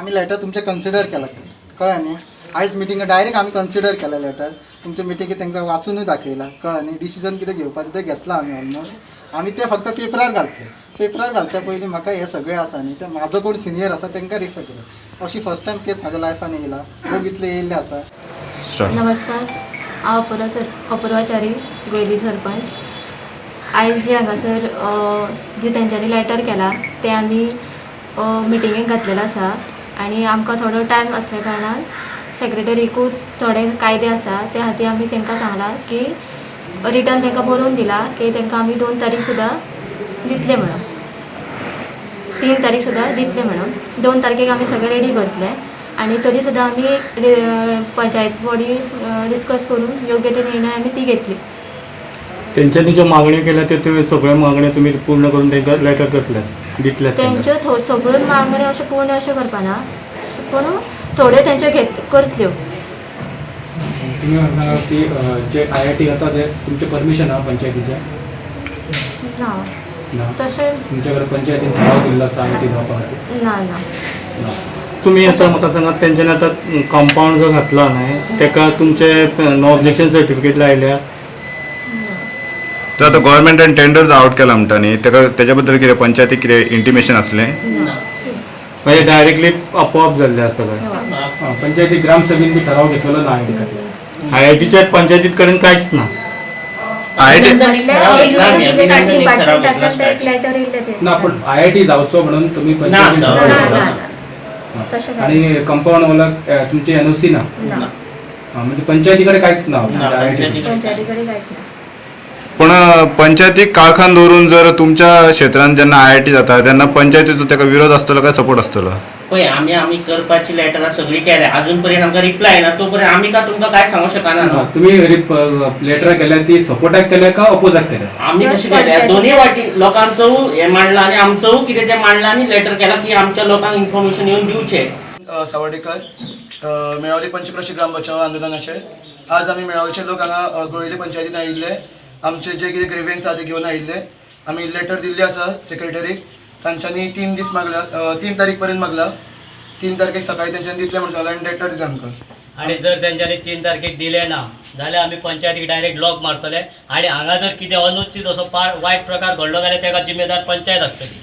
आमी लेटर तुमचें कन्सिडर केलां, कळ्ळें न्ही? आयज मिटींग डायरेक्ट आमी कन्सिडर केलें लेटर तुमच्या मिटिंगेक, तांकां वाचुनूय दाखयलां, कळ्ळें न्ही? डिसिजन कितें घेवपाचें तें घेतलां आमी ऑलमोस्ट. आमी तें फक्त पेपरार घालतले. पेपरार घालच्या पयलीं म्हाका हें सगळें आसा न्ही, तें म्हाजो कोण सिनियर आसा तांकां रिफर करा. अशी फर्स्ट टायम केस म्हाज्या लायफान येयला. लोक इतले येयल्ले आसा. स्टार्ट. नमस्कार, हांव अपुर्वा सर, अपुर्वाचारी, गोयली सरपंच. आयज जे हांगासर जे तेंच्यांनी लेटर केला तें आमी मिटिंगेक घातलेलें आसा आनी आमकां थोडो टायम आसल्या कारणान सेक्रेटरीकूय थोडे कायदे आसा त्या खातीर आमी तांकां सांगलां की रिटर्न तांकां बरोवन दिलां की तांकां आमी 2 तारीख सुद्दां दितले म्हणून, 3 तारीख सुद्दां दितले म्हणून. 2 तारखेक आमी सगळें रेडी करतले आनी तरी सुद्दां आमी पंचायत बॉडी डिस्कस करून योग्य ते निर्णय आमी ती घेतली. तेंच्यांनी ज्यो मागण्यो केल्या त्यो तुमी सगळ्यो मागण्यो तुमी पूर्ण करून तांकां लेटर करतले, दितले तांकां? तेंच्यो सगळ्यो मागण्यो अश्यो पूर्ण अश्यो करपाना, पूण थोड्यो तेंच्यो घेत करतल्यो. तुम्ही म्हाका सांगा की जे आयआयटी जाता ते तुमचें परमिशन आहा पंचायतीचें? ना. ना? तशें तुमच्या कडेन पंचायतीन ठराव दिल्लो आसा आयआयटी जावपा खातीर? ना ना. ना. तुमी आतां म्हाका सांगात, तेंच्यांनी आतां कंपाऊंड जो घातला न्हय, तेका तुमचे नो ऑब्जेक्शन सर्टिफिकेट लायल्या? तर आतां गव्हर्मेंटान टेंडर आवट केला म्हणटा न्ही, तेका तेच्या बद्दल कितें पंचायतीक कितें इंटिमेशन आसलें? ना. म्हणजे डायरेक्टली आपोआप जाल्लें आसा काय? हय. आं, पंचायती ग्रामसभेन बी ठराव घेतलेलो ना आयआयटी खातीर? I I टीच्या पंचायतीत कडेन कांयच ना. आयआयटी डिपार्टमेंटांतल्यान ते एक लेटर येयल्लें ते. ना, पण आयआयटी जावचो म्हणून तुम्ही पंचायतीन ना. ठराव ना. घेतला? ना, तशें काय आणि कंपाऊंड वाला तुमची एनओसी ना? ना. हा, म्हणजे पंचायती कडेन कांयच ना आयआयटी? पंचायती कडेन कांयच ना. पण पंचायतीक काळखान दवरून जर तुमच्या क्षेत्रांत जेन्ना आयआयटी जाता तेन्ना पंचायतीचो ताका विरोध आसतलो काय सपोर्ट आसतलो? पळय, आमी आमी करपाची लेटरां सगळीं केल्या, अजून पर्यंत आमकां रिप्लाय येना, तो पर्यंत आमी काय तुमकां काय सांगू शकना न्हू. तुम्ही लेटर केल्या ती सपोर्टाक केल्या का अपोजाक केल्या? आमी कशें केल्या, दोन्ही वाटी लोकांचो हें मांडलां आनी आमचो कितें तें मांडलां आनी लेटर केलां की आमच्या लोकांक इन्फॉर्मेशन येवन दिवचें. सावर्डेकर, मेळावली पंचक्रोशी ग्राम बचाव आंदोलनाचे. आज आमी मेळावचे लोक हांगा गोळेली पंचायतीन आयिल्ले. आमचे जे कितें ग्रिव्हन्स आहा ते घेवन आयिल्ले. आमी लेटर दिल्ली आसा सेक्रेटरीक. तांच्यांनी 3 दीस मागला, 3 तारीख पर्यंत मागला. 3 तारखेक सकाळी तेंच्यांनी दितले म्हणून सांगला आनी लेटर दिलें आमकां. आणि जर तेंच्यांनी 3 तारखेक दिले ना जाल्यार आमी पंचायतीक डायरेक्ट लॉक मारतले आणि हांगा जर कितें अनुचित असो वायट प्रकार घडलो जाल्यार ताका जिम्मेदार पंचायत आसतली.